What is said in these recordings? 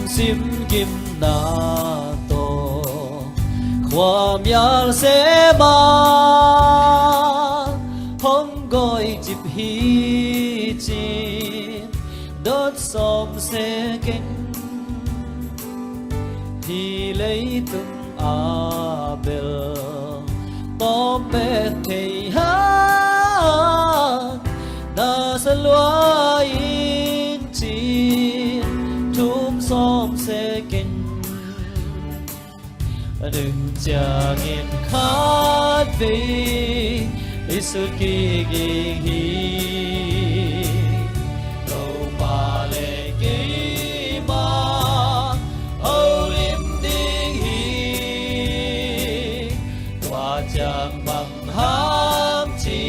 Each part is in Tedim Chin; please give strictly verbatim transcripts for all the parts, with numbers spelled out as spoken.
Simgimna tawh khuamial sema hong gawicip hi ci-in dot sawm se keng. Hih leitung a bel tawm bet thei hang na sa lua ing ci-in thum sawm se keng. A nung ciangin khat vei i sut kik ding hi. Topa le keima holim ding hi. Tua ciang bang hang ci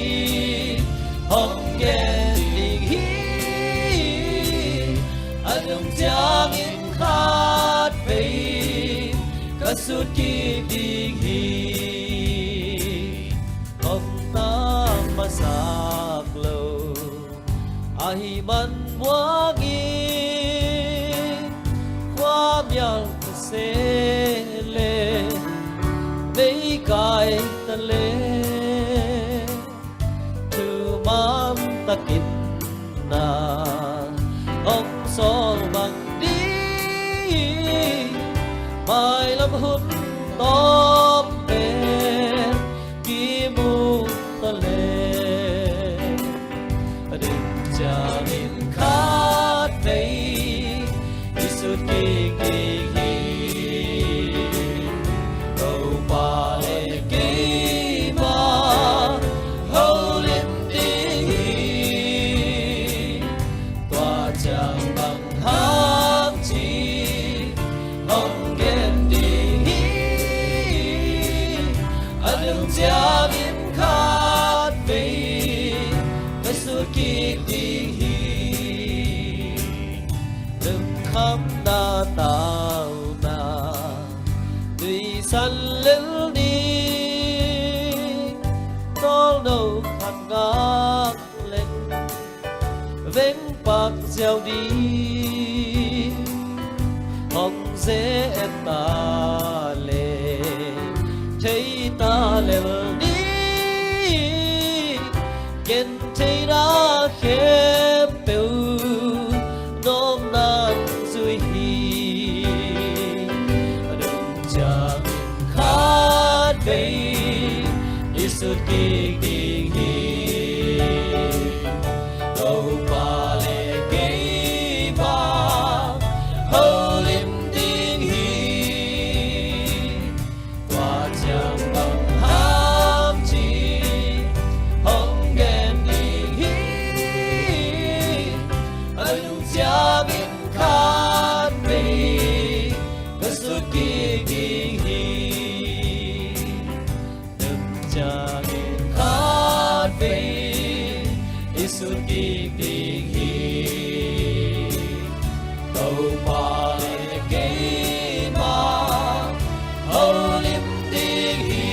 hong gen ding hi. A nung ciangin khat vei ka sut kik ding hi. Omna masak lo ahih man muang in, khuamial ta se le meikai ta le, thuman takin na hong sawl bang ding, mailam hun tawm pen kimu ta le. A nung ciangin khat vei i sut kik ding hi. Topa le keima holim ding hi. Tua ciang bang hang ci hong gen ding hi. A nung ciangin khat vei ka sut kik ding hi. Lungkhamna tauna nuihsan lel ni, tawlno khat ngak leng veng pak ziau ding. Hong ze et ta le thei ta lel ni, gen theina khempeuh nawmna in zui hi. A nung ciangin khat vei i sut kik ding hi. Topa le keima holim ding hi. Tua ciang bang hang ci hong gen ding hi. A nung ciangin khat vei ka sut kik ding hi. Nung ciangin khat vei i sut kik ding hi. Topa le keima holim ding hi.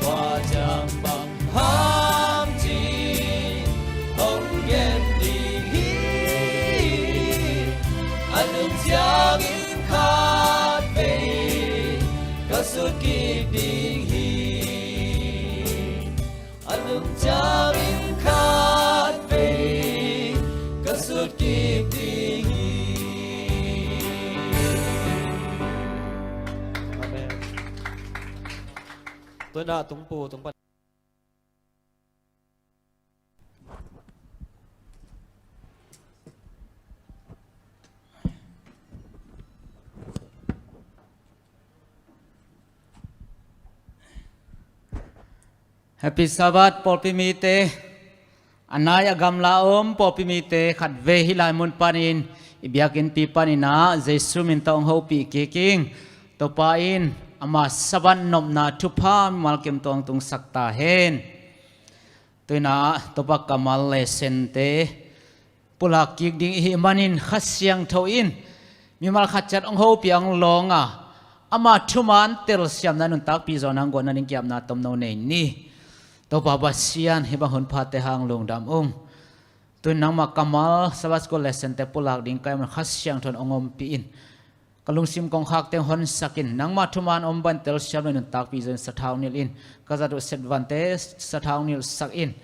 Tua ciang bang hang ci hong gen ding hi. A nung ciangin khat vei ka sut kik ding hi. A nung ciangin khat vei ka sut kik ding hi. Amen. Tuna tungpu tungpan. Happy Sabbath, pawlpi mite. A nai a gamla om pawlpi mite khat vei hih lai mun panin i biakinnpi panin ah Jesu min tawh hong hopih kik ing. Topa in ama Sabbath nopna thupha mimal kim tawh hong tungsak ta hen. Tuinah Topa kammal le sente pulak kik ding i hih manin Kha Siangtho in mimal khat ciat hong hopih hong lawng a, ama thuman telsiamna nuntakpih zawhna hong guan nading ki-apna tomno nei ni. Topa Pasian hih bang hun phate hang lungdam ung. Tun nangmah kammal Sabbath School lesson te pulak ding ka hih manin Kha Siangtho in hong ompih in. Ka lungsim kongkhak teng honsak in, nangmah thuman om bang telsiam lo in, nuntakpih zawh in sathau nilh in. Ka zat uh Setvan te sathau nilhsak in.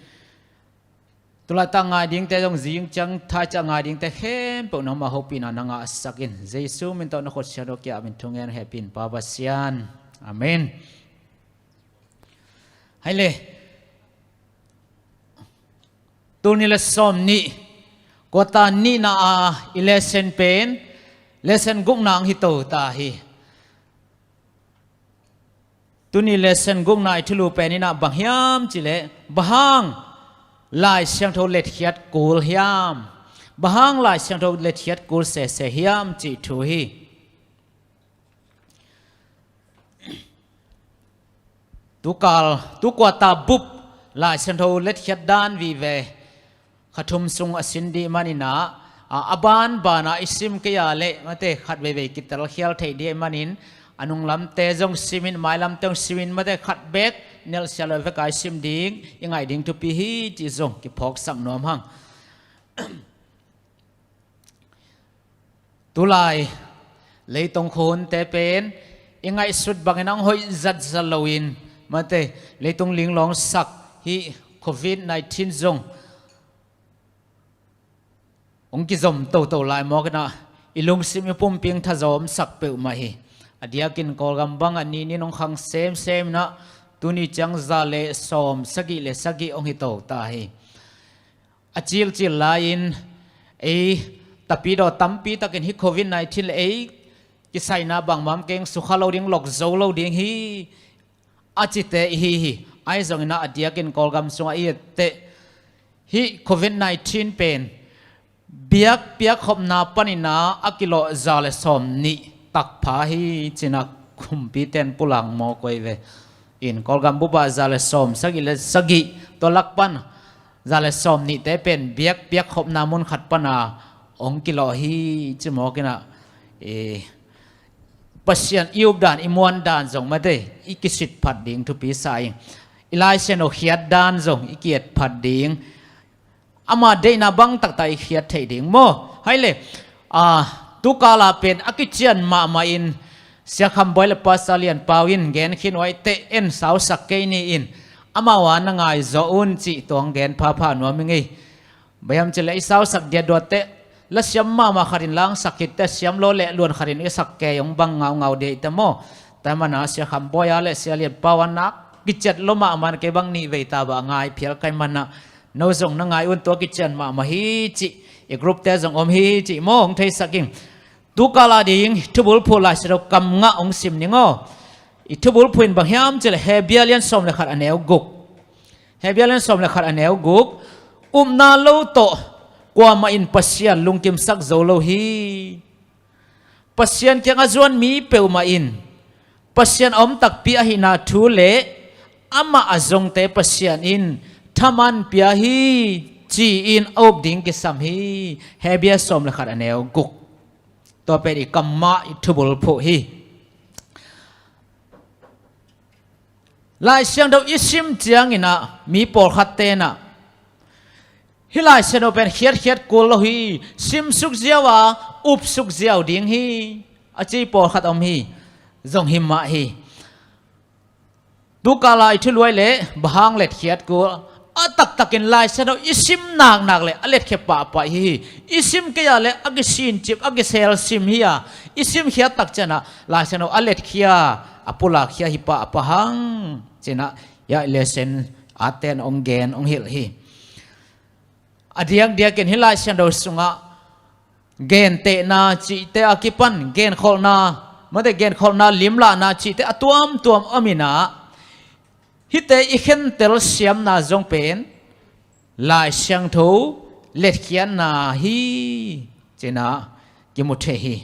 Tulaitak ngai dingte zong zing ciang thaicia ngai dingte khempeuh nangmah hopihna na ngahsak in. Jesu min tawh na khut siangtho kiangah min thungen hehpih in Pa Pasian. Amen. Hei le. Tul nih le sawm nih, quarter nihna a i lesson pen lesson gukna hong hi to ta hi. Tuni lesson gukna i thulu pen in ah bang hiam cih leh, bang hang Lai Siangtho letkhiat kul hiam? Bang hang Lai Siangtho letkhiat kul sese hiam cih thu hi. Tukal, tu quarter bup Lai Siangtho letkhiat dan vive kha thum sung a sin dih manin ah, a, a banban a i sim kei a leh mate khat veivei kitelkhial theih dih manin, a nunglamte zong sim in, mailamte zong sim in, mate khat beek nelsia lo vek a i sim ding i ngaih ding thupi hi cih zong kiphawksak nuam hang. Tulai leitung khuahunte pen i ngaihsut bangin hong hoih zatzat loin, mate leitung linglawngsak hih covid nineteen zong hong kizom toto lai mawk in ah, i lungsim i pumping thazawmsak peuhmah hi. A diakin Kawlgam bang a ninin hong khang semsem in ah, tuni ciang za le sawm sagih le sagih hong hi to ta hi. A cilcil lai-in ei tapidaw tampi takin hih covid nineteen le ei kisaina bangmah om keng, sukha lo ding, lok zo lo ding hi, a cite i hi hi. Ahi zongin ah a diakin Kawlgam sungah i etteh hih covid nineteen pen biakpiak khopna panin ah a kilawh za le sawm nih takpha hi ci-in ah kumpite'n pulak mawk uh hi ve. In Kawlgam bup ah za le sawm sagih le sagih, tua lak pan za le sawm nihte pen biakpiak khopna mun khat pan a hong kilawh hi ci mawk in ah, eh, Pasian i up dan, i muan dan zong mate i kisit phat ding thupi sa ing. I Lai Siangtho khiat dan zong i ki-et phat ding. Ama deihna bang taktak i khiat theih ding maw? Hei le, a, tukal a pen a kician mahmah in Sia Kham Bawi le Pastor Lian Pau in gen khin uh ahih teh en sausak kei ni in, amau a na ngai zawh un cih tua hong gen phapha nuam ing ei. Bang hiam cih leh i sausak diakdiak teh, la siam mahmah khat in la hong sak khit teh, siam lo leh luan khat in i sak kei hong bang ngaungau ding ahih teh maw? Tua ahih manin ah Sia Kham Bawi a le Sia Lian Pau a nak kiciat lo mahmah in kei bang nih vei ta bah ngai phial ka hih manin ah, no zong na ngai un, tua kician mahmah hi cih, i group te zong om hi cih maw, hong theisak ing. Tukal a ding thubulphuh Lai Siangtho kam ngah hong sim ning aw. I thubulphuh in bang hiam cih leh Hebru lian sawm le khat a neu guk. Hebru lian sawm le khat a neu guk. Upna lo tawh kuamah in Pasian lungkimsak zo lo hi. Pasian kiang a zuan mi peuhmah in Pasian a om takpi ahihna thu le amah a zongte Pasian in thaman pia hi ci-in a up ding kisam hi. Hebru sawm le khat a neu guk. Tua pen i kam mah i thubulphuh hi. Lai Siangtho i sim ciangin ah mi pawlkhat te'n ah, hih Lai Siangtho pen khiatkhiat kul lo hi, simsuk ziau a, upsuk ziau ding hi, a ci pawlkhat om hi. Zong hi mah hi. Tukal a i thulu ahih leh bang hang letkhiat kul? A taktakin Lai Siangtho i sim naknak leh a letkhia pahpah hi hi. I sim kei a leh a kisincip, a kiselsim hi a, i simkhiat tak ciangin ah Lai Siangtho a letkhia, a pulakkhia hi pahpah hang ci-in ah, hiah lesson a te'n hong gen hong hilh hi. A diakdiakin hih Lai Siangtho sungah gentehna cihte a kipan genkholhna, mate genkholhna, limlahna cihte a tuamtuam om in ah, hihte i khentel siamna zong pen Lai Siangtho letkhiatna hi ci-in ah kimu thei hi.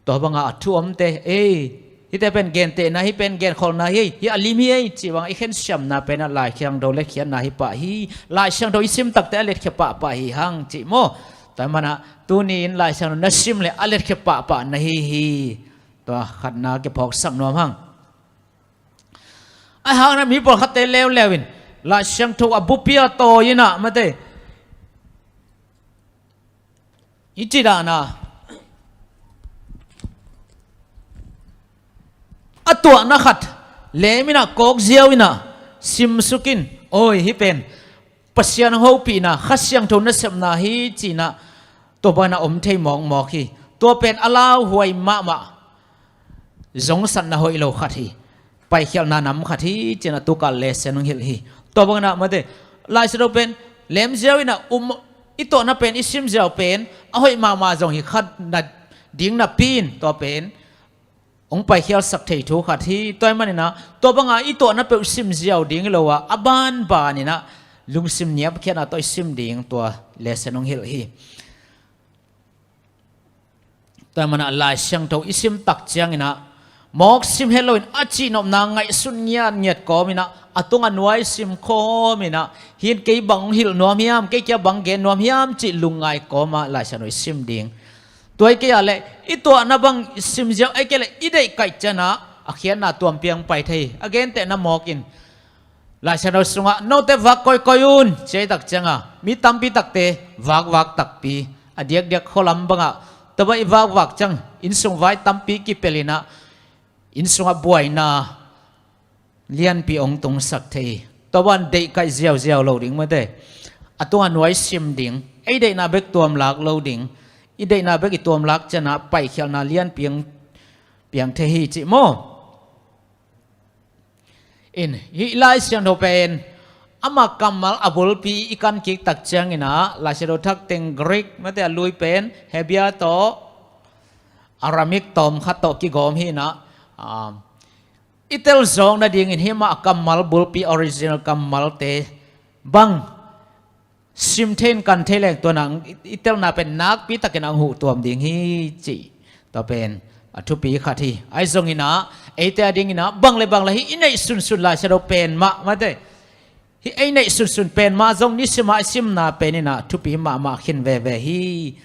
Tua bangah a thu omte, ei, hihte pen gentehna hi, pen genkholhna hi, hih a lim hi ei cih bangah i khensiamna pen ah Lai Siangtho letkhiatna hi pah hi. Lai Siangtho i sim takteh a letkhia pahpah hi hang cih maw? Tua ahih manin ah tuni-in Lai Siangtho na sim leh a letkhia pahpah na hi hi. Tua khatna kiphawksak nuam hang. Ahih hangin ah mi pawlkhatte leuleu in Lai Siangtho a bupi a tawi in ah, mate, I ci dan a, a tuahna khat lem in ah, kawk ziau in ah, simsuk in, awi, hih pen Pasian hopihna, Kha Siangtho nasepna hi ci-in ah, tua bangin ah om thei mawkmawk hi. Tua pen a lauhuai mahmah, zongsatna hoih lo khat hi. Paikhialhna nam khat hi ci-in ah tukal lesson hong hilh hi. Tua bangin ah, mate, Lai Siangtho pen lem ziau in ah, um, i tuahna pen, i sim ziau pen a hoih mahmah zong hi khat nading napi-in, tua pen hong paikhialsak thei thu khat hi. Tua ahih manin ah, tua banga i tuahna peuh sim ziau ding hi lo a, a banbanin ah lungsim niamkhiatna tawh i sim ding, tua lesson hong hilh hi. Tua ahih manin ah Lai Siangtho i sim tak ciangin ah, mawk sim het loin a cihnopna ngaihsut ngiatngiat kawmin ah, a tungah nuai sim kawmin ah, hih in kei bang hong hilh nuam hiam, kei kiang bang gen nuam hiam cih lungngai kawmah Lai Siangtho i sim ding. Tua ahih kei leh i tuahna bang sim ziau, ahih kei leh i deih kaih ciangin ah a khiatna tuampi-in hong pai thei hi. A gentehna mawk in, Lai Siangtho sungah, "Note vak kawikawi un," ci-a i tak ciangin ah, mi tampi takte vakvak takpi, a diakdiak khua lam bangah, tua bang i vakvak ciang, innsung vai tampi kipelh in ah, innsungah buaina lianpi hong tungsak thei hi. Tua bangin deih kaih ziauziau lo ding, mate. A tungah nuai sim ding, ei deihna bek tuam lak lo ding, i deihna bek i tuam lak ciangin ah paikhialhna lianpi hong piang thei hi cih maw. In, hih Lai Siangtho pen ama kammal a bulpi i kan kik tak ciangin ah, Lai Siangtho thak teng Greek, mate, a lui pen Hebrew tawh Aramaic tawm khat tawh kigawm hi in ah, um, i telzawk nadingin hih amah kammal bulpi, original kammalte bang sim thei in kan thei leng, tua in ah i telna pen nakpi takin hong huh tuam ding hi cih, tua pen a thupi khat hi. Ahi zongin ah, eite adingin ah, bang le bang le hih i neih sunsun Lai Siangtho pen mah, mate, hih ei neih sunsun pen mah zong nisim a i simna pen in ah thupi mahmah khin veve hi.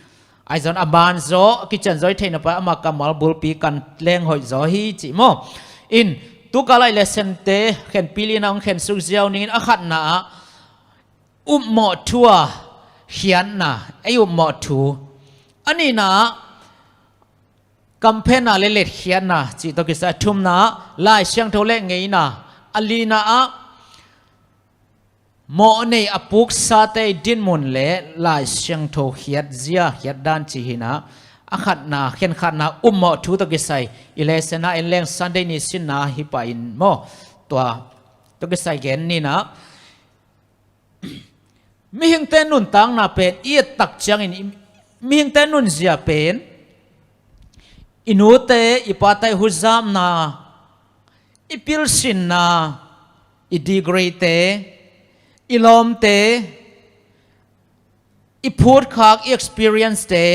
Ahi zongin a banzaw, a kicianzaw i theihna pan ama kammal bulpi kan leng hoihzaw hi cih maw. In, tukal ah i lessonte khenpih li-in ah hong khensuk ziau ning in, a khatna ah, upmawh thu a khiatna, ei upmawh thu. A nihna ah, kamphenna le letkhiatna cih tawh kisai. A thumna ah, Lai Siangtho le ngeina. A lina ah, mawhnei a puksate dinmun le Lai Siangtho khiatzia, khiatdan cih hi in ah, a khatna, khenkhatna upmawh thu tawh kisai i lesson ah en leng, Sunday ni sinna hi pah in maw, tua tawh kisai gen ni in ah, mihingte nuntakna pen i et tak ciangin, mihingte nunzia pen i nute i pate huzapna, i pilsinna, i degree-te, i lawmte, i phutkhak, i experience-te,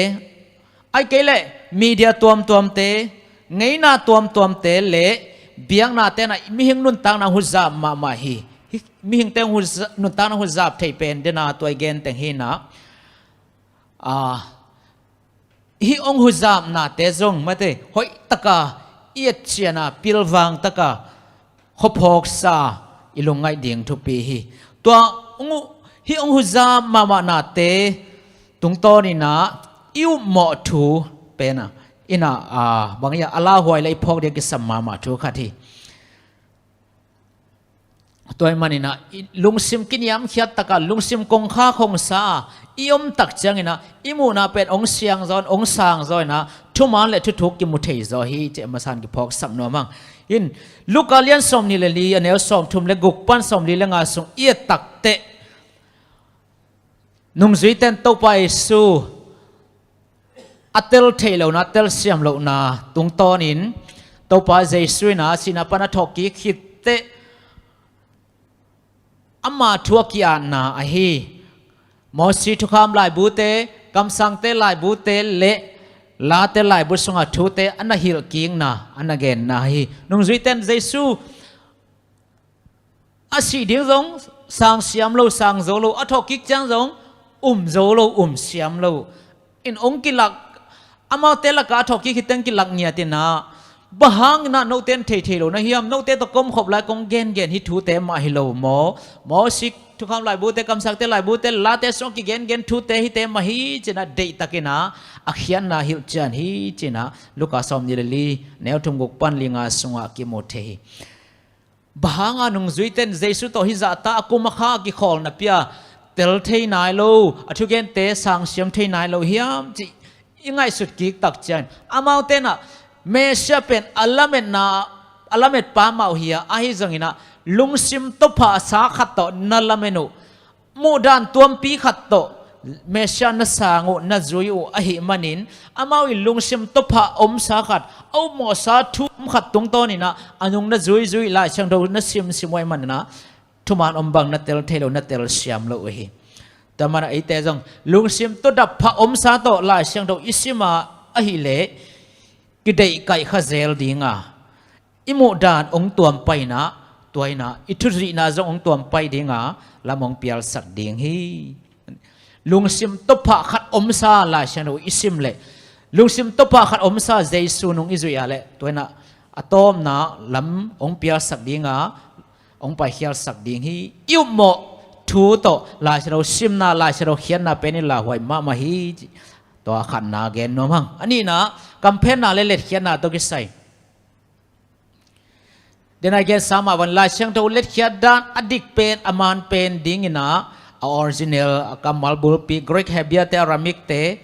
ahih kei leh media tuamtuamte, ngeina tuamtuamte le biaknate in ah mihing nuntakna huzap mahmah hi. Hih mihingte hong huza-, nuntakna huzap thei pen den a, tua i gen teng hi in ah, a, hih hong huzapnate zong, mate, hoih taka i et ciangin ah, pilvang taka khuaphawksa i lungngaih ding thupi hi. Tua hong hu-, hih hong huzap mahmahnate tungtawnin ah i upmawh thu pen ah, in ah, a, bang hiam, a lauhuai le i phawk ding a kisam mahmah thu khat hi. Tua ahih manin ah, i lungsim kiniamkhiat taka, lungsim kongkhak hong sa a i om tak ciangin ah, i muhna pen hong siangzaw in, hong sangzaw in ah, thuman le thuthuk kimu theizaw hi cih a masa-in kiphawksak nuam ing. In, Luka lian sawmnih le li, a neu sawmthum le guk pan sawmli le nga sung i et tak teh, nungzuite in Topa Jesu a tel theih lohna, a telsiam lohna tungtawnin, Topa Jesu in ah sihna pan a thawhkik khit teh, ama thu a ki-atna ahi Moses thukham laibute, kamsangte laibute le Late laibu sunga thute a na hilhkikna, a na genna hi. Nungzuite in Jesu a sih ding zong sang siam lo, sang zo lo, a thawhkik ciang zong um zo lo, um siam lo. In hong kilak, amaute lakah a thawhkik khit teh hong kilak ngiat in ah, bang hangin ah note in thei thei lo na hiam, note tawh ka omkhop lai kong gengen hih thute mah hi lo maw? Moses Thukham laibute, kamsangte laibute, late sungah kigengen thute hite mah hi ci-in ah deihtakin ah a khiatna hilhcian hi ci-in ah Luka sawmnih le li, neu thum guk pan li nga sungah kimu thei hi. Bang hanga nungzuite in Jesu tawh hih zahta a kum a kha a kikhawlna pi-a tel thei nai lo, a thugente sangsiam thei nai lo hiam cih i ngaihsut kik tak ciangin, amaute in ah Messiah pen a lametna, a lametpa mah uh hi a, ahi zongin ah lungsim tawphahsa khat tawh na lamen uh, muhdan tuampi khat tawh Messiah na sang uh, na zui uh ahih manin, amau in lungsim tawphah omsa khat, a upmawhsa thu om khat tungtawnin ah a nung na zuizui, Lai Siangtho na simsim uh ahih manin ah thuman om bang na tel thei lo, na telsiam lo uh hi. Tua manin ah eite zong lungsim tawh dap phah omsa tawh Lai Siangtho i sim a ahih leh, kideihkaih kha zel ding a, i muhdan hong tuam pai-in ah, tua in ah i thuzihna zong hong tuam pai ding a, lam hong pialsak ding hi. Lungsim tawphah khat omsa Lai Siangtho i sim leh, lungsim tawphah khat omsa Jesu nung i zuih a leh, tua in ah a tawpna lam hong pialsak ding a, hong paikhialsak ding hi. I upmawh thu tawh Lai Siangtho simna, Lai Siangtho khiatna pen i lauhuai mahmah hi. Tua khatna gen nuam hang. A nihna, kamphenna le letkhiatna tawh kisai. Denai gen sa mah bang, Lai Siangtho letkhiat dan a dik pen, a man pen dingin ah, a original, a kammal bulpi, Greek, Hebrew te, Aramaic te,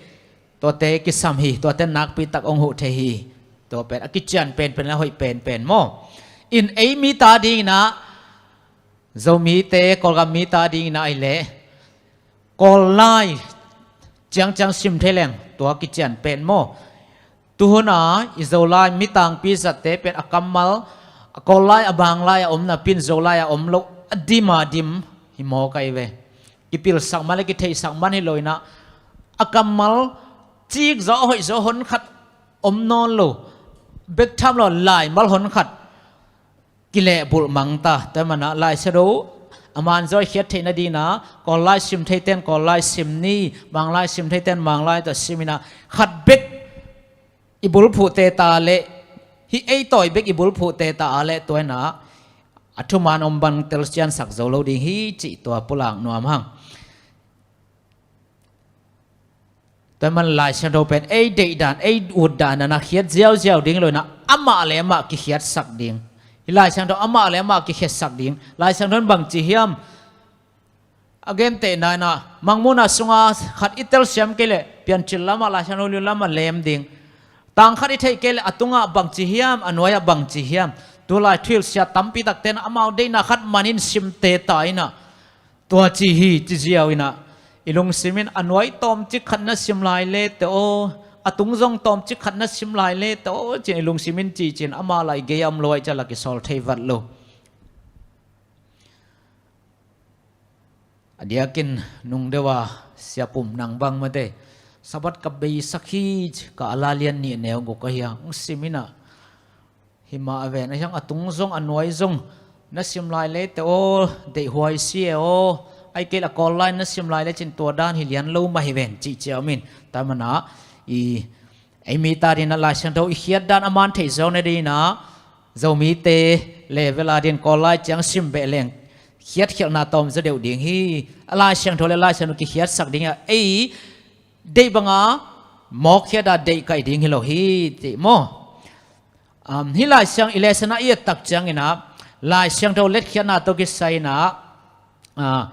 tuate kisam hi, tuate nakpi tak hong huh thei hi. Tua pen a kician penpen le hoih penpen maw. In ei mite adingin ah, Zomite, Kawlgam mite adingin ah ahih leh, Kawllai ciangciang sim thei leng, tua kician pen maw. Tuhun a i Zolai mi tangpi zatte pen a kammal, a Kawllai, a Manglai a om napi-in Zolai a om loh, a dim a dim hi mawk ahi ve. Kipilsak man le kitheihsak man hi lo-in ah, a kammal cikzaw, hoihzaw hon khat om nawn lo, bek tham lo laimal hon khat kilehbulh mang ta. Tua manin ah Lai Siangtho a man zaw i khiat theih nadingin ah, Kawllai sim theite in Kawllai sim ni, Manglai sim theite in Manglai tawh simin ah, khat bek i bulphuh teta leh, hih ei tawi bek i bulphuh teta a leh, tua in ah a thuman om bang telsiansak zo lo ding hi cih tua pulak nuam hang. Tua manin Lai Siangtho pen ei deihdan, ei utdan ah na khiat ziauziau ding lo-in ah, amah le amah kikhiatsak ding. Hih Lai Siangtho amah le amah kikhiatsak ding. Lai Siangtho in bangci hiam? A gentehna in ah, Mangmuhna sunga khat i telsiam kei leh, Piancil lamah, Lai Siangtho lian lamah lem ding. Tang khat i theih kei leh, a tungah bangci hiam, a nuai-ah bangci hiam? Tulai thuhilhsia tampi takte in ah amau deihna khat manin simte ta in ah, tua ci hi, ci ziau in ah, i lungsim in a nuai tawmcik khat na sim lai le teh aw, a tung zong tawmcik khat na sim lai le teh aw, ci-in i lungsim in cihcih in, amah lah i gei a om lo ahih ciang lah kisawl thei vat lo. A diakin nung deuh a, Sia Pum, nang bang mate, Sabbath ka beisak hi, ka a la lian nih neu guk ahi a, hong sim in ah, hi mah a ven, a hiang a tung zong a nuai zong na sim lai le teh aw, deihhuai si e aw, ahih kei leh a Kawllai na sim lai le cin tua dan hi lian lo mah hi ven, cihcih a om in. Tua manin ah, i, ei mite adingin ah Lai Siangtho i khiat dan a man theih zawk nadingin ah, Zomite level adingin Kawllai ciang sim beh leng, khiatkhialhna tawm zaw deuh ding hi. A Lai Siangtho le Lai Siangtho kikhiatsak ding a, ei deih bang a mawkkhiat a deihkaih ding hi lo hi, cih maw. Um, hih Lai Siang, i lesson ah i et tak ciangin ah, Lai Siangtho letkhiatna tawh kisai in ah, ah,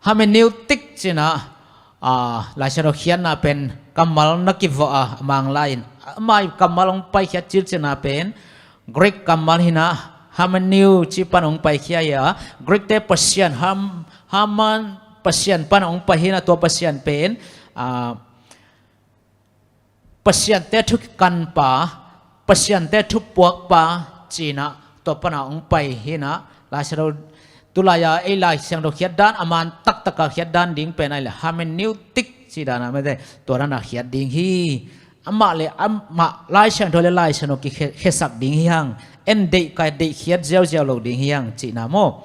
hermeneutic ci-in ah, ah, Lai Siangtho khiatna pen kammal na kivuah a, Manglai in, amah kammal hong paikhiat cilcilna pen Greek kammal hi-in ah, hermeneu cih pan hong paikhia hi a, Greek-te Pasian, Ham-, Herman, Pasian pan hong pai hi-in ah, tua Pasian pen, ah, Pasiante thukanpa, Pasiante thupuakpa ci-in ah, tua pan ah hong pai hi-in ah, Lai Siangtho, tulai-a ei Lai Siangtho khiat dan, a man taktak a khiat dan ding pen ahih leh hermeneutic cih dan ah mate, tua dan a khiat ding hi. Amah le amah, Lai Siangtho le Lai Siangtho kikhe-, khesak ding hi hang. En deih kai deih khiat ziauziau lo ding hi hang cihna maw.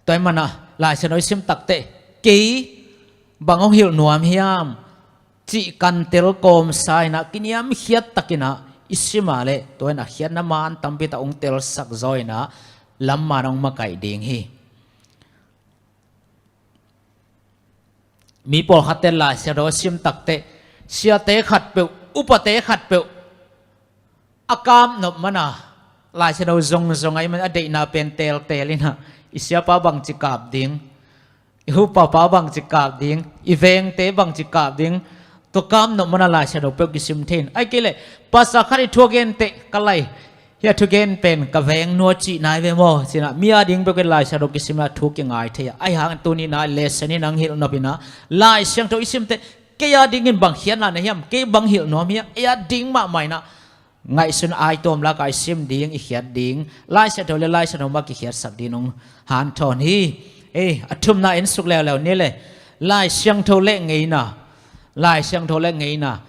Tua ahih manin ah Lai Siangtho i sim takteh, kei bang hong hilh nuam hiam cih kan tel kawmsa in ah, kiniamkhiat takin ah i sim a leh, tua in a khiatna man tampi tak hong telsak zaw in ah, lam man hong makaih ding hi. Mi pawlkhatte Lai Siangtho a sim takteh, siate khatpeuh, upate khatpeuh a kap nop mana, Lai Siangtho zongzong a i man a deihna pen teelteel ina, i siapa bangci kap ding, i upapa bangci kap ding, i vengte bangci kap ding, tua kap nop mana Lai Siangtho peuh kisim thei in. Ahih kei leh, pastor khat i thu a genteh ka lai, hih a thugen pen ka veng nua cihna hi ve maw, cihna, mi a ding peuh kei Lai Siangtho kisim a thu kingai thei a. Ahi hang tuni-in a lesson in ang hilh nop ina, Lai Siangtho i simteh, kei a dingin bang khiatna na hiam, kei bang hilh nuam hiam, ei a ding mahmah ina, ngaihsun ai tuam lak a i sim ding, i khiat ding, Lai Siangtho le Lai Siangtho mah kikhiatsak ding hong hanthawn hi. Ei, a thumna en suk leuleu ni le, Lai Siangtho le ngeina, Lai Siangtho le ngeina.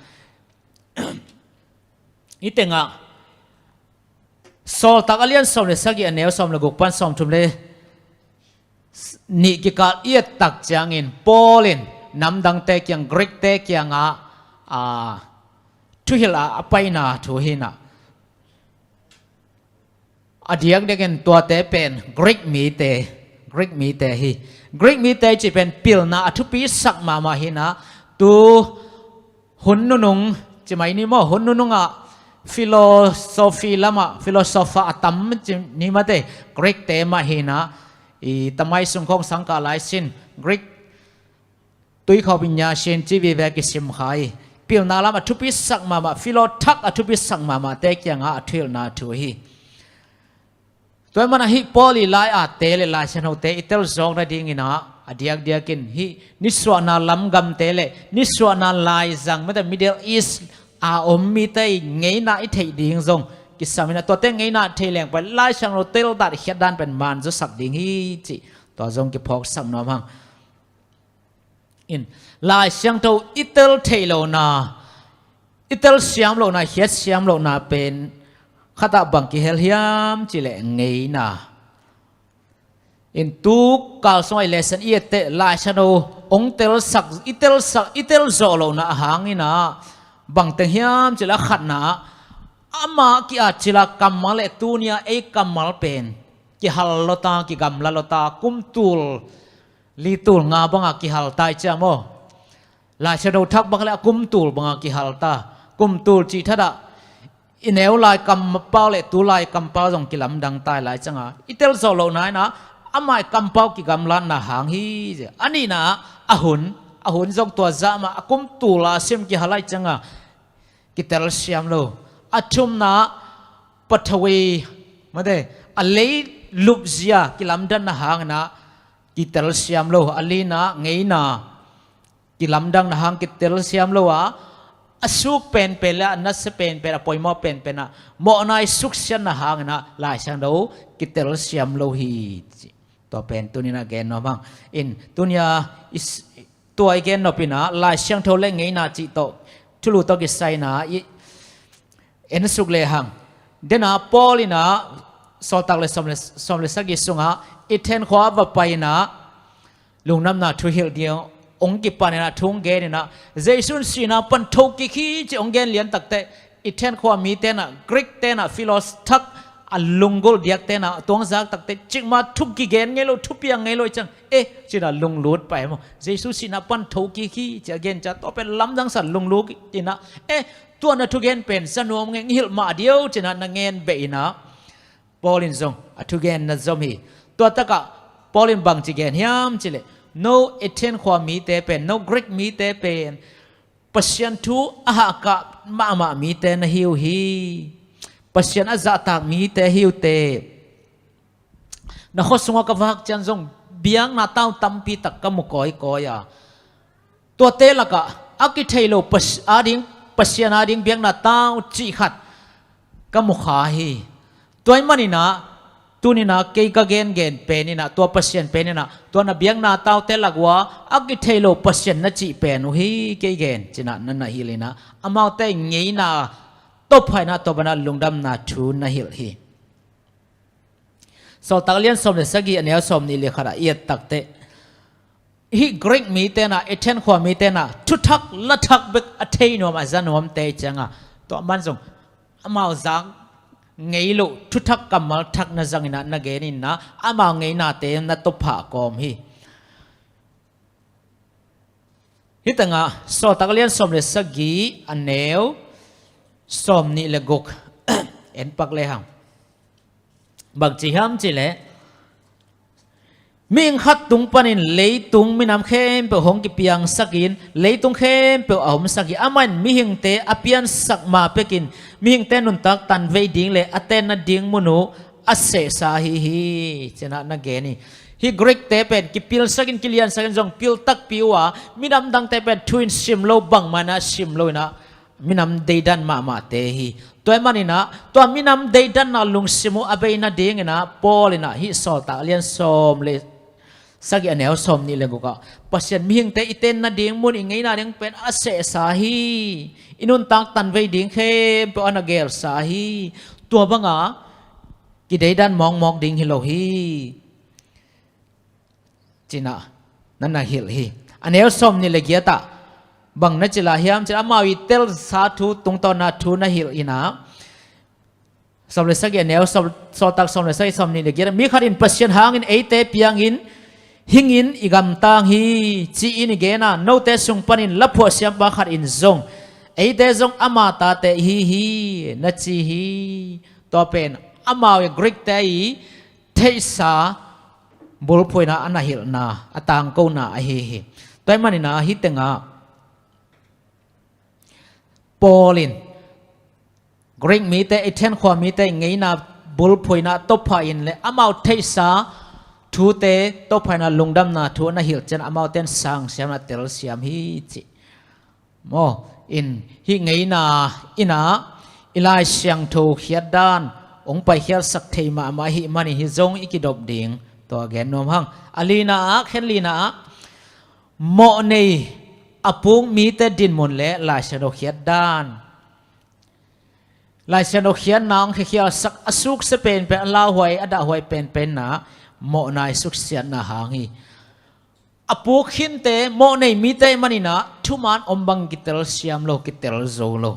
I tengah, Sawltak a lian sawm le sagih a neu sawm le guk pan sawm thum le nih kikal i et tak ciangin Paul in namdangte kiang, Greek-te kiangah, a, thuhilh a, a paina thu hi ina. A diakdiakin tuate pen Greek mite, Greek mite hi. Greek mite cih pen pilna a thupisak mahmah hi ina, tu hun nunung, ci mai ni maw, hun nunungah philosophy lamah, philosopher a tam ci ni mate, Greek-te mah hi ina, i tamai sung khawng sangkah lai sin, Greek tuikhawh binya sin ci vive kisim kha hi. Pilna lam a thupisak mahmah, philo thak a thupisak mahmahte kiangah a thuhilhna thu hi. Tua ahih manin hih Paul i lai-atte le Lai Siangthote i telzawk nadingin a, a diakdiakin hih nisuahna lamgamte le nisuahna laizang, mate, Middle East a om mite i ngeina i theih ding zong kisam ina, tuate ngeina theih leng pen Lai Siangtho teldan, khiatdan pen man zawsak ding hi cih tua zong kiphawksak nuam hang. In, Lai Siangtho i tel theih lohna, i telsiam lohna, i khiatsiam lohna pen khatah bang kihel hiam cih leh ngeina. In, tu kal sungah i lesson i etteh Lai Siangtho hong telsak, i telsak, i telzawh lohna a hang ina, bang teng hiam cih leh a khatna, amah ki-at cil a kammal le tuni-a ei kammal pen kihal lawta, kigamla lawta, kum tul li tul nga banga kihal ta i ciang maw. Lai Siangtho thak bang le a kum tul banga kihal ta. Kum tul cih thadah i neu lai kampau le tu lai kampau zong kilamdang ta i lai cianga, i telzawh lohna ina, amah i kampau kigamlatna hang hi. A nihna, a hun, a hun zong tua zah mah, a kum tul a sim kihal lai cianga kitelsiam lo. A thumna, pathawei, mate, a lei lupzia kilamdanna hang ina kitelsiam lo. A lina, ngeina kilamdanna hang kitelsiam lo a, a suk penpen le a nasia penpen, a poimaw penpen a mawhna i suksiatna hang ina Lai Siangtho kitelsiam lo hi. Tua pen tuni-in a gen nuam hang. In, tuni-a i s-, tua i gen nop ina Lai Siangtho le ngeina cih tawh thulu tawh kisai ina i en suk lehang. Dena Paul ina Sawltak le sawm le, sawm le sagih sungah Athens khua a va pai ina lungdamna thu hilh ding hong kipan ina thu hong gen ina, Jesu in sihna pan thokik hi ci hong gen lian takteh, Athens khua mite ina, Greek-te ina, philos thak a lunggulh diakte ina, tuangzak takteh, cikmah thu kigen ngei lo, thupiang ngei lo i ciang, eh, ci ina lunglut pah hi maw. Jesu sihna pan thokik hi ci a gen ciang, tua pen lamdangsa lunglut ina, eh, tua na thugen pen za nuam ngei, hilh mah ding ci ina na ngen beh ina, Paul in zong a thugenna zom hi. Tua takah Paul in bangci gen hiam cih leh, no Athens khua mite pen, no Greek mite pen, Pasian thu a hahkah mahmah mite na hi uh hi. Pasian a zahtak mite hi uh teh. Na khua sungah ka vak ciang zong biakna tau tampi tak ka mu kawikawi a, tuate lakah a kithei lo Pas-, ading, Pasian ading biakna tau cih khat ka mu kha hi. Tua ahih manin ah, tuni-in ah kei ka gengen pen in ah, tua Pasian pen in ah, tua na biakna taute lak uah a kithei lo Pasian na cih pen uh hi, kei gen, ci-in ah na na hilh in ah, amaute ngeina tawpna in ah, tua banah lungdamna thu na hilh hi. Sawltak lian sawm le sagih, a neu sawmnih le khat ah i et takteh, hih Greek mite in ah, Athens khua mite in ah, thuthak lathak bek a thei nuam, a za nuamte ciangah, tua man zong amau zak ngei loh thuthak kammal thak na zang in ah, na gen in ah, amau ngeinate na tawpna kawm hi. Hih tengah Sawltak lian sawm le sagih a neu sawm nih le guk en pak lehang. Bang ci hiam cih leh, mihing khat tung panin leitung minam khempeuh hong kipiangsakin, leitung khempeuh a omsak hi. Amah in mihingte a piansak ma pekin, mihingte nuntak tanvei ding le a tenna ding mun uh a sehsa ahi hi, ci-in ah na gen hi. Hih Greek-te pen kipilsakin, kiliansakin zong pil takpi uh a, minam dangte pen thu-in sim lo, bangmah in ah sim lo-in ah, minam deidan mahmahte hi. Tua ahih manin ah, tua minam deidanna lungsim uh a bei nadingin ah, Paul in ah hih Sawltak lian sawm le sagih a neu sawm nih le guk ah, Pasian mihingte i tenna ding mun, i ngeina ding pen a sehsa hi. I nuntak tanvei ding khempeuh a na gelsa hi. Tua banga kideidan mawkmawk ding hi lo hi, ci-in ah na na hilh hi. A neu sawm nih le giat ah bang na ci lai hiam cih leh, amau i telsa thu tungtawn ah thu na hilh in ah, sawm le sagih a neu, Saw-, Sawltak sawm le sagih, sawm nih le giat ah, mi khat in Pasian hangin eite piangin, hingin i gamtang hi, ci-in i gen a, note sung panin laphuah siampa khat in zong, eite zong ama tate ihi hi, na ci hi. Tua pen amau i Greek-te i theihsa bulphuhna a na hilhna, a tangkona ahi hi. Tua ahih manin ah hih tengah Paul in Greek mite, Athens khua mite ngeina bulphuhna tawpah in le amau theihsa thute tawpah in ah lungdamna thu a na hilh ciang, amaute in sang siam a, telsiam hi, ci. Maw, in hih ngeina in ah i Lai Siangtho khiat dan hong paikhiatsak thei mahmah ahih manin hih zong i kidop ding, tua gen nuam hang. A lina ah, khen lina ah, mawhnei a puk mite dinmun le Lai Siangtho khiat dan. Lai Siangtho khiatna hong khiakhialsak a suksia penpen, a lauhuai, a dahhuai penpen ah mawhna i suksiatna hang hi. A puk khinte mawhnei mite ahih manin ah thuman om bang kitel siam lo, kitel zo lo.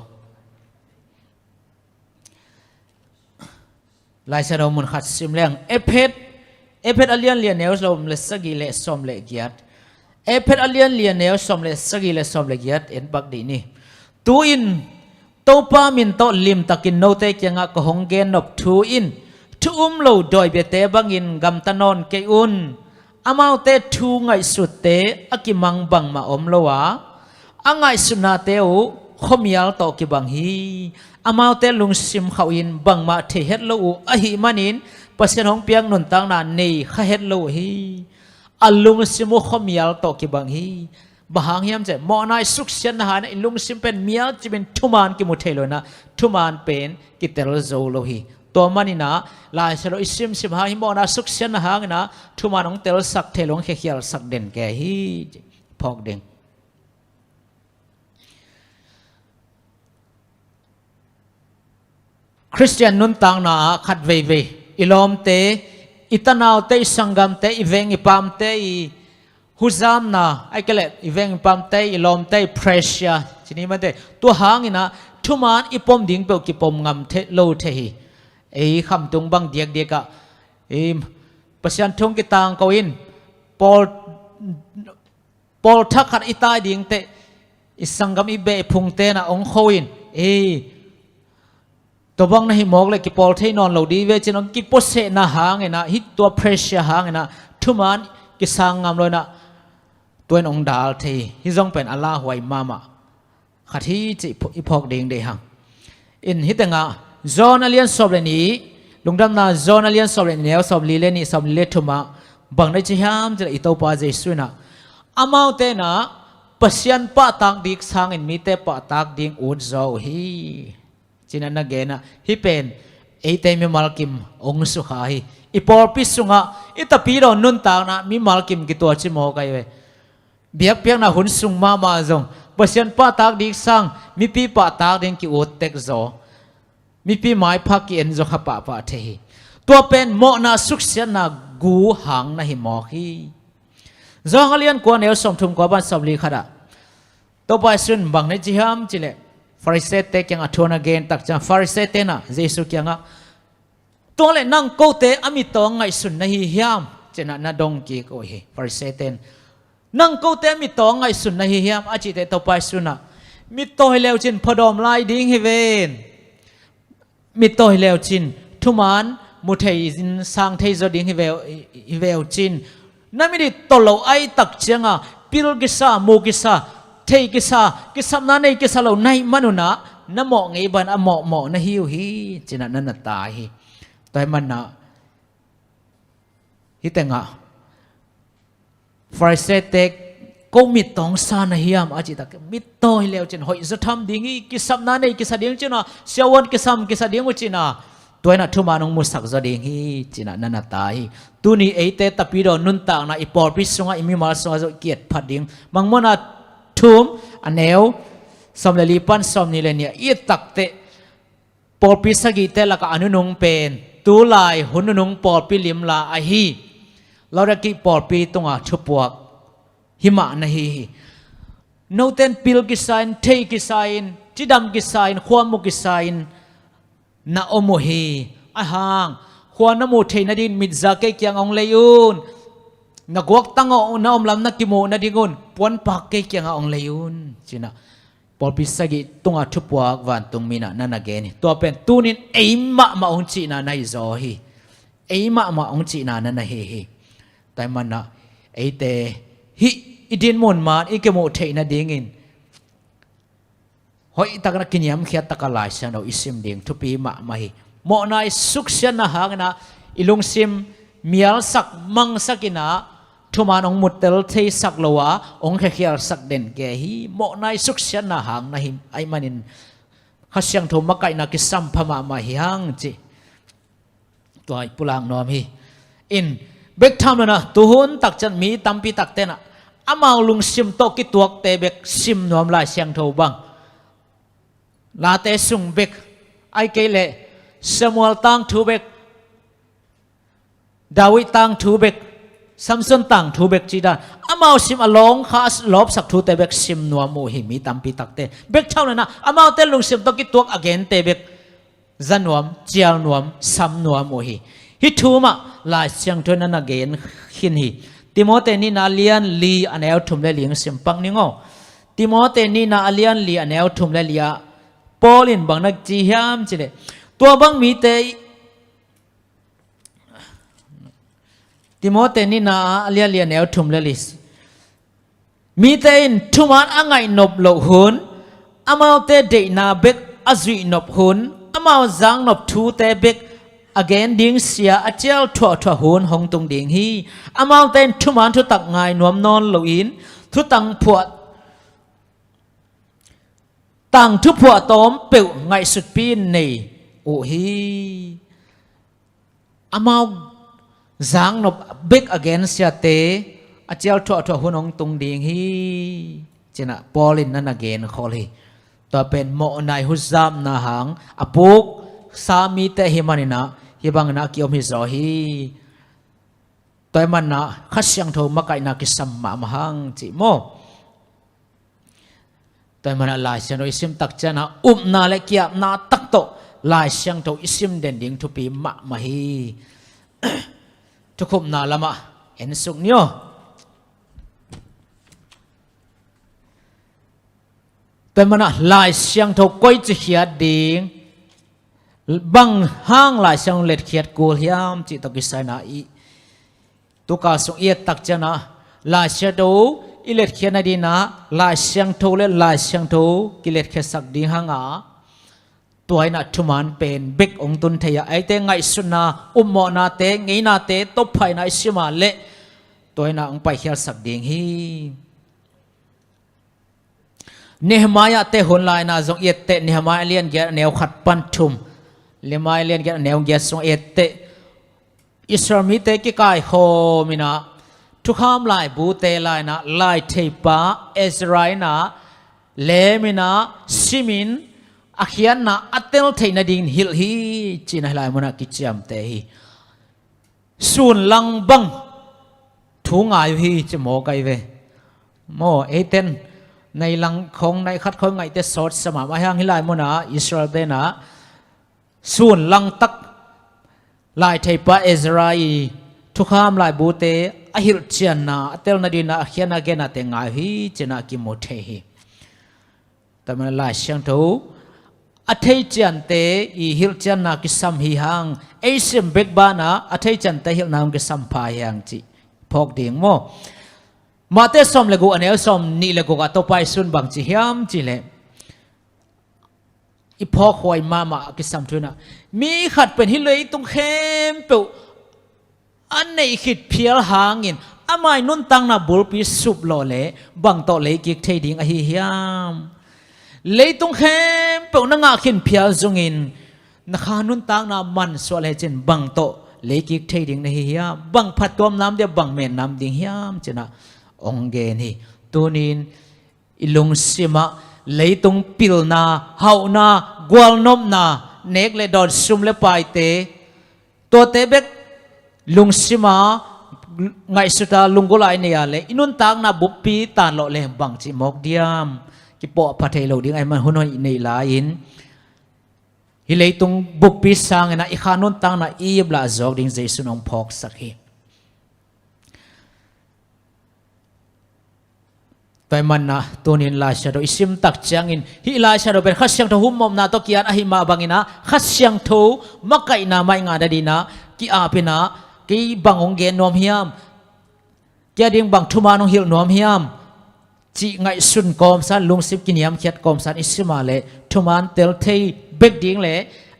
Lai Siangtho mun khat sim leng, Efet, Efet a lian li a neu sawm le sagih le sawm le giat. Efet a lian li a neu sawm le sagih le sawm le giat en pak dih ni. Tu-in Topa min tawh limtakin note kiangah ka hong gennop thu in, thu um lo dawi biate bangin gamta nawn kei un. Amaute thu ngaihsutte a kimang bangmah om lo a, a ngaihsutnate uh khuamial tawh kibang hi. Amaute lungsim khauhin bangmah thei het lo uh ahih manin Pasian hong piak nuntakna nei kha het lo uh hi. A lungsim uh khuamial tawh kibang hi. Bang hang hiam cih leh, mawhna i suksiatna hangin ah i lungsim pen mial cimin thuman kimu thei lo-in ah, thuman pen kitel zo lo hi. Tua manin ah, Lai Siangtho i simsim hang, hih mawhna suksiatna hangin ah thuman hong telsak thei lo, hong khiakhialsak den kei hi, ci phawk ding. Khristian nuntakna ah khat veivei, i lawmte, i tanaute, i sanggamte, i veng i pamte i huzamna, ahih kei leh i veng i pamte, i lawmte i pressure, ci ni mate, tua hangin ah thuman i pom ding peuh kipom ngam thei lo thei hi. Ei khamtung bang diakdiak ah, ei Pasian thu hong kitangko in, pawl, pawl thak khat i tai ding teh, i sanggam, i beh, i phungte in ah hong kho in, ei, tua bang na hih mawk leh kipawl thei nawn lo ding ve, ci-in hong kipuasehna hangin ah, hih tua pressure hangin ah thuman kisang ngam lo-in ah, tua in hong dal thei hi. Hih zong pen a lauhuai mahmah khat hi, cih i phawk ding deih hang. In hih tengah John a lian sawm le nih, Lungdamna John a lian sawm le nih, neu sawm li le nih, sawm li le thum ah bang na ci hiam cih leh, i Topa Jesuh in ah, amaute in ah Pasian pahtak dik sangin mite pahtak ding ut zaw uh hi, ci-in ah na gen ah, hih pen eite mimal kim hong sukha hi. I pawlpi sungah, i tapidaw nuntakna mimal kim kitual ci mawk ahi ve. Biakpiakna hun sung mahmah zong Pasian pahtak dik sang mipi pahtak ding ki-ut tek zaw, mipi maipha ki-en zaw kha pahpah thei hi. Tua pen mawhna suksiatna gu hang na hi mawk hi. John a lian kua, neu sawm thum kua pan sawm li khat ah, Topa Jesuh in bang na ci hiam cih leh, Farisee-te kiangah thu a na gen tak ciang, Farisee-te in ah Jesuh kiangah, tua leh nang kote a mittaw ngaihsun na hi hiam, ci-in ah na dong kik uh hi, Farisee-te in. Nang kote mittaw ngaihsun na hi hiam a cihte Topa Jesu in ah, mittaw hi leucin phuadawm lai ding hi ven. Mittaw hi leucin thuman mu thei in sang thei zaw ding hi veu, hi veucin. Na mit i tawh lo a i tak cianga pil kisa, mu kisa, thei kisa, kisapna nei kisa lo na hih manun ah na mawh ngei bang a mawhmawh na hi uh hi, ci-in ah na na tai hi. Tua ahih manin ah hih tengah Pharisee-te, ko mittaw sa na hiam a cih tak, mittaw hi leucin hoih zaw tham ding hi, kisapna nei kisa ding ci-in ah, siavuan kisam kisa ding uh ci-in ah, tua in ah thuman hong musak zaw ding hi, ci-in ah na na tai hi. Tuni eite tapidaw nuntakna i pawlpi sungah, i mimal sungah zong kiat phat ding. Mangmuhna thum, a neu sawm le li pan sawmnih le nih ah i et takteh, pawlpi sagihte lakah a nunung pen, tulai hun nunung pawlpi limla ahi Laodikea pawlpi tungah thupuak hi mah na hi hi. Note in pil kisa-in, thei kisa-in, cidam kisa-in, khua mu kisa-in na om uh hi. Ahih hang khua na muh theih nading mitza kei kiangah hong lei un. Na guaktang uh na om lam na kimuh nadingun puanpak kei kiangah hong lei un, ci-in ah pawlpi sagih tungah thupuak vantung mi in ah na na gen hi. Tua pen tuni-in ei mahmah hong cihna na hi zaw hi. Ei mahmah hong cihna na na hi hi. Tua ahih manin ah eite hih i dinmun man i kimuh theih nadingin hoih takin a kiniamkhiat takin Lai Siangtho i sim ding thupi mahmah hi. Mawhna i suksiatna hangin ah i lungsim mialsak mangsak in ah thuman hong mutel theisak lo a, hong khekhialsak den kei hi. Mawhna i suksiatna hang na hi ahih manin Kha Siangtho makaihna kisam pha mahmah hi hang ci. Tua i pulak nuam hi. In, bek tham lo-in ah tuhun tak ciang mi tampi takte in ah amau lungsim tawh kituakte bek sim nuam, Lai Siangtho bang, Late sung bek, ahih kei leh Samuel tangthu bek, David tangthu bek, Samson tangthu bek cih dan, amau sim a lawng kha a lawpsak thute bek sim nuam uh hi. Mi tampi takte, bek tham lo-in ah amaute lungsim tawh kituak a gente bek za nuam, cial nuam, sam nuam uh hi. Hih thu mah Lai Siangtho in a na gen khin hi. Timoti nihna a lian li a neu thum le li hong sim pak ning aw. Timoti nihna a lian li a neu thum le li ah Paul in bang na ci hiam cih leh, tua bang mite, Timoti nihna a lian li a neu thum le li, mite in thuman a ngaihnop loh hun, amaute deihna bek a zuihnop hun, amau zaknop thute bek a gen ding sia a cial thuahthuah hun hong tung ding hi. Amaute in thuman thutak ngai nuam nawn loin, thutang phuah, tangthu phuah tawm peuh ngaihsutpi in nei uh hi. Amau zaknop bek a gen siate a cial thuahthuah hun hong tung ding hi, ci-in ah Paul in a na gen khol hi. Tua pen mawhna i hutzapna hang a puksa mite ahih manin ah hih bangin ah a kiom hi zaw hi. Tua ahih manin ah Kha Siangtho makaihna kisam mahmah hang cih maw. Tua ahih manin ah Lai Siangtho i sim tak ciangin ah upna le ki-apna tak tawh Lai Siangtho i sim den ding thupi mahmah hi. Thukhupna lamah en suk ni aw. Tua ahih manin ah Lai Siangtho koi ci khiat ding, bang hang Lai Siangtho letkhiat kul hiam cih tawh kisai-in ah i tukal sung i et tak ciangin ah Lai Siangtho i letkhiat nadingin ah Lai Siangtho le Lai Siangtho kiletkhiatsak ding hang a, tua in ah thuman pen bek hong tun thei a, eite ngaihsutna, upmawhnate, ngeinate tawh pha-in ah i sim a leh tua in ah hong paikhiatsak ding hi. Nehemiah-te hun lai-in ah zong i et teh, Nehemiah a lian giat a neu khat pan thum, Nehemiah a lian giat a neu giat sung i et teh, Israel mite kikaikhawm in ah thukham laibute lai-in ah lai theipa Ezra in ah lem in ah sim in a khiatna a tel theih nadingin hilh hi, ci-in ah hih lai munah kiciamteh hi. Sun lang bang thu ngai uh hi ci maw, kai ve. Maw, eite in nai lang khawng, nai khat khawng ngaihte sawt sa mahmah hi hang. Hih lai munah Israel-te in ah sun lang tak lai theipa Ezra i thukham laibute a hilhcianna a telna dingin a khiatna gennate ngai uh hi, ci-in a kimu thei hi. Tua manin Lai Siangtho a theiciante i hilhcianna kisam hi hang, ei sim bek banah a theiciante hilhna hong kisam pha hi hang cih phawk ding maw? Mate sawm le guk a neu sawmnih le guk ah Topa Jesuh in bang ci hiam cih leh, i phawkhuai mahmah a kisam thu-in ah, mi khat pen hih leitung khempeuh a neih khit phial hangin ama' nuntakna bulpi suplawh leh bang tawh leikik thei ding ahi hiam? Leitung khempeuh na ngah khin phial zongin na kha nuntakna mansuah lecin bang tawh leikik thei ding na hi hiam? Bang phattuam nam ding, bang men nam ding hiam, ci-in ah hong gen hi. Tuni-in i lungsimah leitung pilna, hauhna, gualnopna, nek le dawn, sum le paite, tuate bek lungsimah ngaihsut a lunggulh a i neih leh i nuntakna buppi tanlawh leh bangci mawk diam? Kipawh pha thei lo ding ahih man hun hoih neih lai-in hih leitung buppi sangin ah i kha nuntakna i iplah zawk ding Jesuh in hong phawksak hi. Tua ahih manin ah tuni-in Lai Siangtho i sim tak ciangin, hih Lai Siangtho pen Kha Siangtho hummawhna tawh ki-at ahih mah bangin ah Kha Siangtho makaihna mah i ngah nadingin ah ki-apin ah, kei bang hong gen nuam hiam, kei a ding bang thuman hong hilh nuam hiam cih ngaihsun kawmsan, lungsim kiniamkhiat kawmsan i sim a leh thuman tel thei bek ding le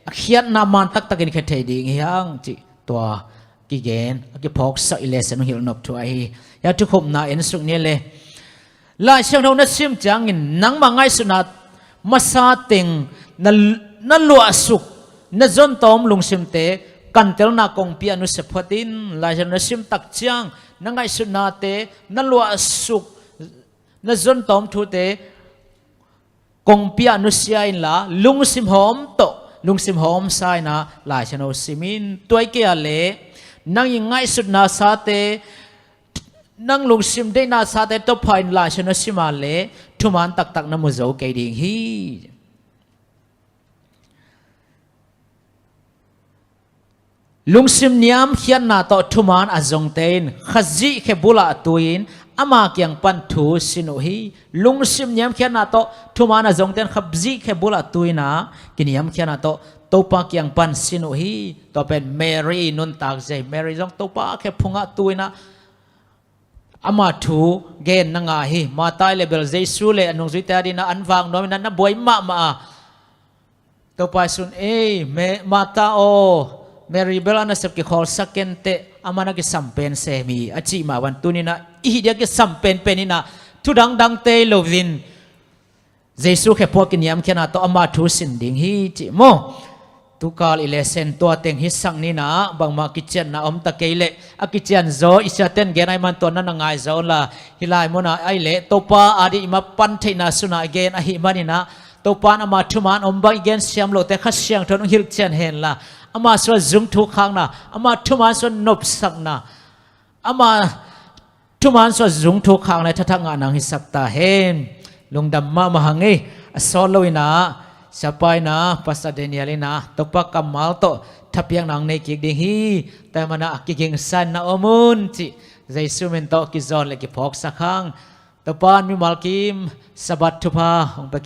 a khiatna man taktakin khe thei ding hi hang cih tua kigen, a kiphawksak i lesson hong hilh nop thu ahi hi. A thukhupna en suk ni le. Lai Siangtho na sim ciangin nangmah ngaihsutna masa teng na, na luahsuk, na zontawm lungsimte kantelna kongpi ah nusia phot in. Lai Siangtho na sim tak ciang na ngaihsutnate, na luahsuk, na zontawm thute kongpi ah nusia inla, lungsim hawm tawh, lungsim hawmsa in ah Lai Siangtho sim in. Tua hi kei a leh nang i ngaihsutna sate, nang lungsim deihna sate tawh pha in Lai Siangtho sim a leh thuman taktak na mu zo kei ding hi. Lungsim niamkhiatna tawh thuman a zongte in Khazih khe bulah tui-in ama kiang pan thu sin uh hi. Lungsim niamkhiatna tawh thuman a zongte in Khazih khe bulah tui-in ah kiniamkhiatna tawh Topa kiang pan sin uh hi. Tua pen Mary nuntak zia hi. Mary zong Topa khe phungah tui-in ah ama thu gen na ngah hi. Martha le bel Jesuh le a nungzuite adingin ah an vak nuamin ah na buai mahmah a, Topa Jesuh in, "Ei, Me-, Martha aw, Mary bel a nasep kikhawlsak kenteh, amah na kisam pen sem hi," a cih mah bang tuni-in ah i hih ding a kisam penpen in ah thu dangdangte hi loin Jesuh khe pua kiniamkhiatna tawh ama thu sin ding hi cih maw? Tukal i lesson tua teng hi sak ni in ah, bangmah kicianna om ta kei leh a kician zaw i siate'n gen ahih man tua na na ngai zaw unla, hih lai munah ahih leh Topa ading i mapan theihna sunah i gen ahih manin ah, Topa in ama thuman om bang i gen siam lote Kha Siangtho in hong hilhcian henla, ama sung zung thuk khakna, ama thuman sung nopsakna, ama thuman sung zung thuk khakna i thathak ngah nang hisak ta hen. Lungdam mahmah hang ei. A sawt loin ah, siapa in ah, Pastor Daniel in ah Topa kammal tawh thapiakna hong nei kik ding hi. Tua ahih man ah kigingsa in na om un cih Jesuh min tawh kizawn le kiphawksak hang. Topa in mimal kim Sabbath thupha hong pia